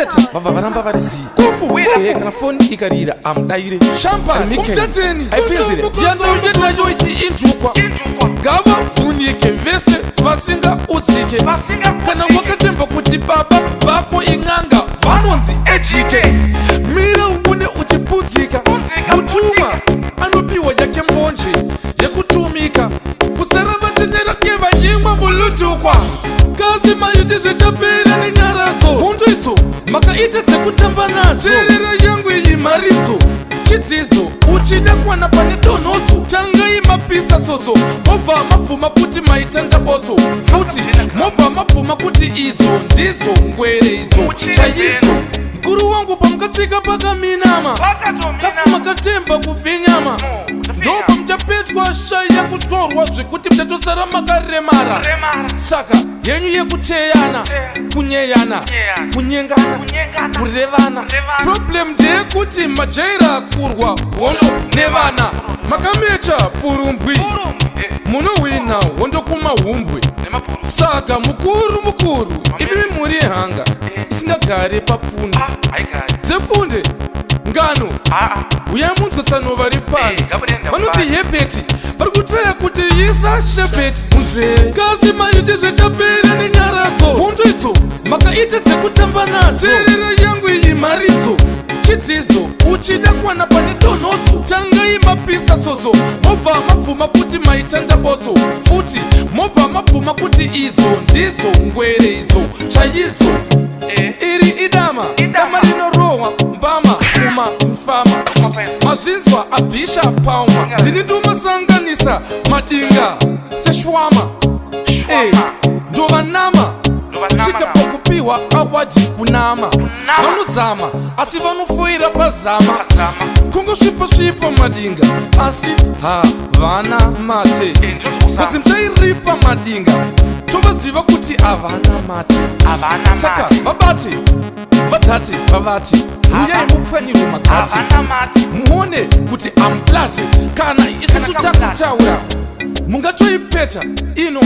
Theatre vabva varamba vari zii kofu. Ehe, kana foni ikarira amudaire. Champagne umtateni aipinzire yandauye nayo iyi intukwa. Ngavavhunike vese vasingaudzike. Kana wakatemba kuti baba vako in'anga vanonzi ejike. Mira uone uchiputsika. Mutumwa anopiwa yake mbonje yekutumika. Kusara vachinyera kunge vanyimwa mulutukwa. Kasi maiti zvichapera nenyaradzo. Hondo idzo makaita dzekutamba nadzo. Teerera yangu iyi mharidzo. Chidzidzo uchida kuwana pane donhodzo. Tangai mapisa tsotso mobva mabvuma kuti maitanda botso. Futi mobva mabvuma kuti idzo ndidzo ngwere idzo chaidzo. Mkuru wangu pamukatsika pakaminama kasi makatemba kufinyama ndopamuchapetwa shaya kutyorwa zvekuti muchatosara makaremara. Saka yenyu yekuteyana, kunyeyana, kunyengana, kurevana, problem ndeyekuti majaira kurwa hondo nevana. Makamecha pfurumbwi munohwina hondo kumahumbwe. Saka mukuru mukuru imimi muri hanga isingagare papfunde dzepfunde ngano. Uyai munzwe tsano vari pano vanoti hepeti vari kutraya kuti isa shepeti munzeve. Kasi maiti zvichapera nenyaradzo. Hondo idzo makaita dzekutamba nadzo. Teerera yangu iyi mharidzo. Chidzidzo uchida kuwana pane donhodzo. Tangai mapisa tsotso mobva mabvuma kuti maitanda botso. Futi mobva mabvuma kuti idzo ndidzo ngwere idzo chaidzo. Iri idama dama rinorohwa mbama kuma mfama. Mazvinzwa abhisha pauma. Ndini ndomasanganisa madinga seshwama. Ndovanama kusvika pakupiwa awadhi kunama. Vanozama asi vanofoira pazama. Kungosvipa svipa madinga asi havana mate. Kozi muchairipa madinga tovaziva kuti havana mate. Saka vabate vatate vavate uyai mupwanyirwe magate muone kuti amuplate. Kana isusu takutaura mungatoipeta ino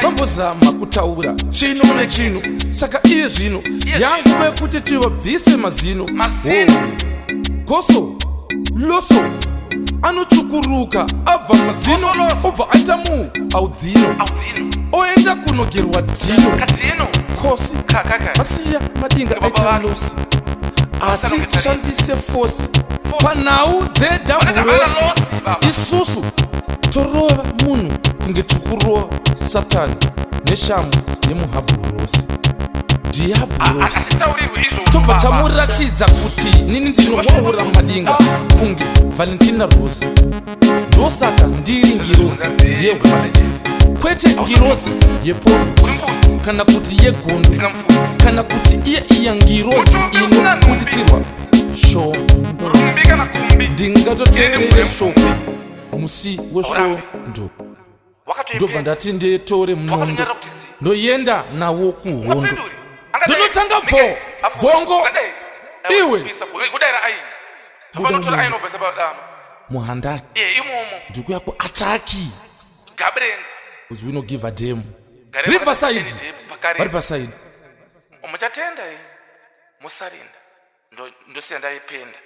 vambozama kutaura chino nechino. Saka iye zvino yanguva yekuti tivabvise mazino. Goso loso anotsvukuruka abva mazino obva aita mu audzino oenda kunogerwa dhino kosi masiya madinga aita losi. Hatishandise fosi panhau dzedhamburosi. Isusu torova munhu kunge tikurova Satani neshamu yemuhabhurosi dhiabhurosi. Tobva tamuratidza kuti nini ndinowaura madinga kunge Valentina Rosi. Ndosaka ndiri ngirozi yehondo, kwete ngirozi yepondo kana kuti yegondo kana kuti iye iya ngirozi inobuditsirwa shondo. Ndingatoteerere shoko musi wesvondo ndobva ndati nditore munondo ndoenda nawo kuhondo ndinotanga bvo bvongo iwe buda muhandaki ndikuya kuataki because we no give a damn. Riverside vari pasaidi muchatenda musarenda ndosiya ndaipenda.